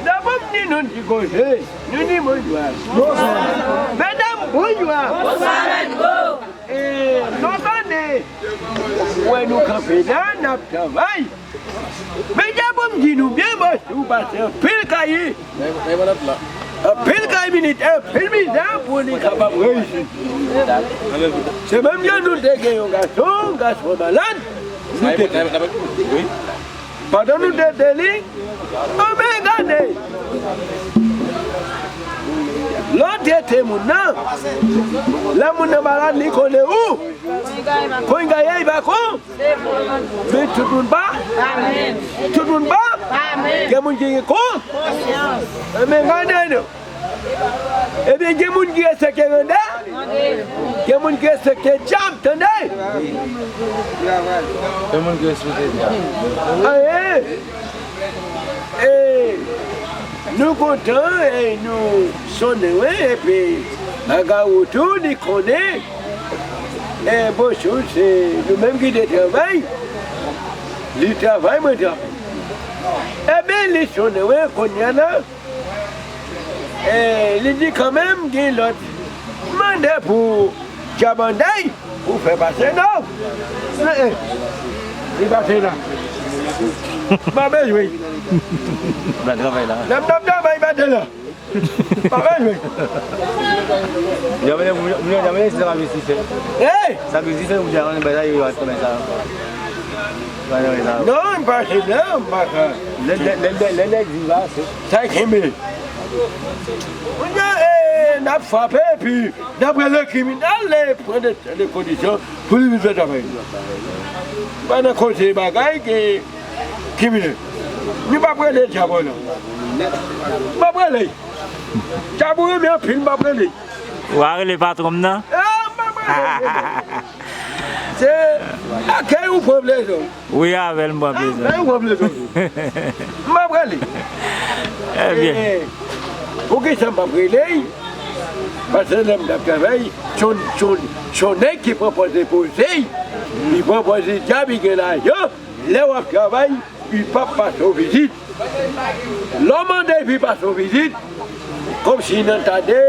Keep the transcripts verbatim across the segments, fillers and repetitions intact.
Nan bon m di nou ti koze, nou di bonjwa. Medam, bonjwa. E, nou konnen, wè nou kanpe la, n ap travay. Men jan pou m di nou byen, mwen si w pase anpil kay, anpil kay militè, anpil mizè pou li kapab reyisi. Se menm jan nou te gen yon gason, gason malad, nou te pandan nou te de li, anben gade. Lè w trete moun nan, lè moun nan malad, li konnen ou. Konn gaye, li pa kon. Men tout moun pa. Tout moun pa. Gen moun ki gen kon. Anben gade non. Ebyen, gen moun ki respekte randa, gen moun ki respekte dyab, tande? Gen moun ki respekte dyab. Ayen. E, nou kontan, e, nou sonnen, wi, epi Bagarou tou, li konnen. E, Bochou, se nou menm ki te travay, li travay, mwen travay. Ebyen, li sonnen, wi, kounye a la. E, li di kanmenm gen lòt mande pou dyabanday pou fè pase non. E, e, li pase la. M pa bezwen. Lè m t ap travay, li pase la. M pa bezwen. Dyabanday, moun yo, dyabanday, se sa m ap di, se. Hey! Sa m ap di, se, moun yo, dyabanday, yo, kòmè sa. Non, m pa se blan, m pa ka. Lè, lè, lè, lè, lè nèg viv ase. Sa e kenbe. Kounye a, e, n ap frape, epi n ap rele kriminèl, e pran de, de kondisyon pou li vin fè travay. Pa nan koze bagay ke kriminèl. Nou p ap rele djab non. Nou p ap rele. Djab ou renmen anpil, m p ap rele. Ou a rele patwon m nan? Ah, m pa pale. Se akèy ou pran plezi. Wi, avè l m pran plezi. Akèy ou pran plezi. M pa pale. Ebyen. Eh, poukisa m pa rele? Paske lè m t ap travay, se yon, se yon, se yon nèg ki pran pòz de poze. Li pran pòz de dyab, li gen lajan. Lè w ap travay, li p ap pase w vizit. Lè w mande epi pase w vizit, kòmsi nan tande,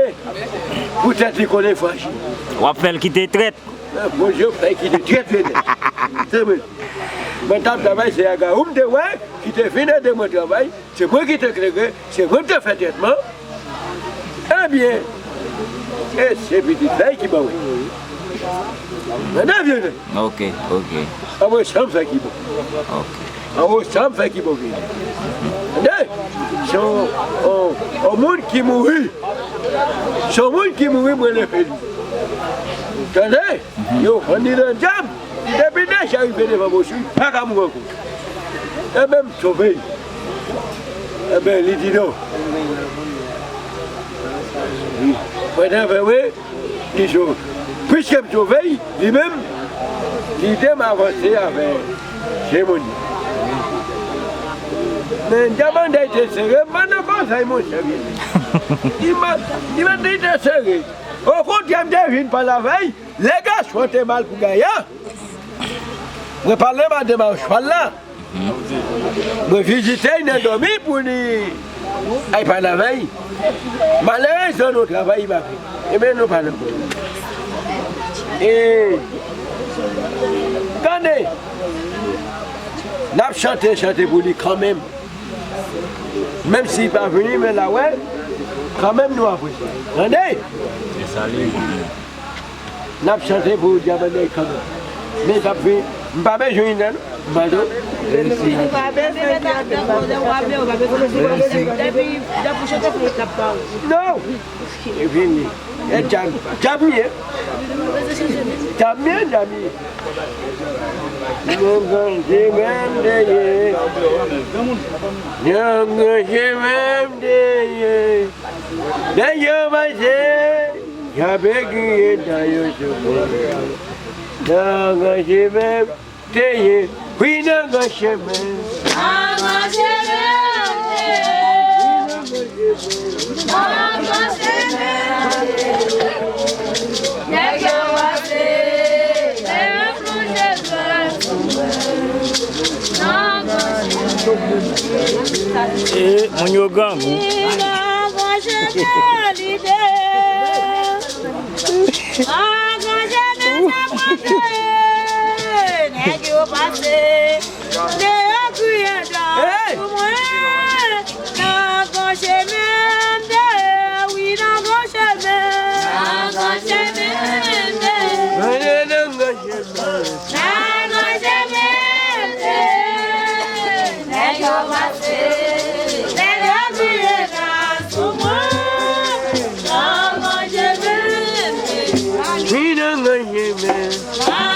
poutèt li konnen franchi. W ap fè l kite trèt. Bondye fè l kite trèt vre nèt. Se vre. Mwen t ap travay, se Agarou m te wè, ki te vin ede mwen travay. Se mwen ki te klere, se mwen ki te fè trètman. Ebyen, e se pitit la ki ban mwen. Tande byen. Ok, ok. Anmwey, sa m fè ki bon. Ok. Anmwey, sa m fè ki bon vini. Tande? Se yon, yon, yon moun ki mouri. Se yon moun ki mouri, mwen leve li. Tande? Yo fann li nan dyab. Li depi deja rive devan Boswi, li pa ka mouri ankò. Ebyen, m sove l. Ebyen, li di non. Wi. Mwen te fè, wi. Li sove. Piske m twouve l, li menm, li te m avanse avè Jemoni. Men dyamanday te sere m pandan kòzay, monchè, li menm. Li menm, li menm, li te sere. Okontrè, m te vin pale avè l. Lè gason an te mal pou gaya, mwen pale madanm a chwal la. Mwen vizite l nan dòmi pou li al pale avè l. Malerezman, nou travay pa fè. Ebyen, nou pa nan pwoblèm. E, tande, n ap chante, chante pou li kanmenm. Menm si li pa vini, men l a wè, kanmenm nou apresye. Tande? N ap chante pou dyamanday kanmenm. Men l p ap vin. M pa bezwen li nan, non. M pa do. Non. E vini. E djam, djam ye. Djam ye, djam ye. Yon gran chemen m te ye. Yon gran chemen m te ye. Nèg yo pase, y ap ekri eta yo sou mwen. Nan gran chemen m te ye. Wi, nan gran chemen. Nan gran chemen m te ye. Nan gran chemen m te ye. Nèg yo pase, nèg yo plonje zòt sou mwen. Nan gran chemen m te ye. E, moun yo grangou. Nan gran chemen li te ye. Nan gran chemen sa pase, nèg yo pase, deyò kriye dwa sou mwen. Nan gran chemen m te ye, wi, nan gran chemen. Nan gran chemen m te ye. Nan gran chemen m te ye. Nèg yo pase, nèg yo kriye dwa sou mwen. Nan gran chemen m te ye. Wi, nan gran chemen.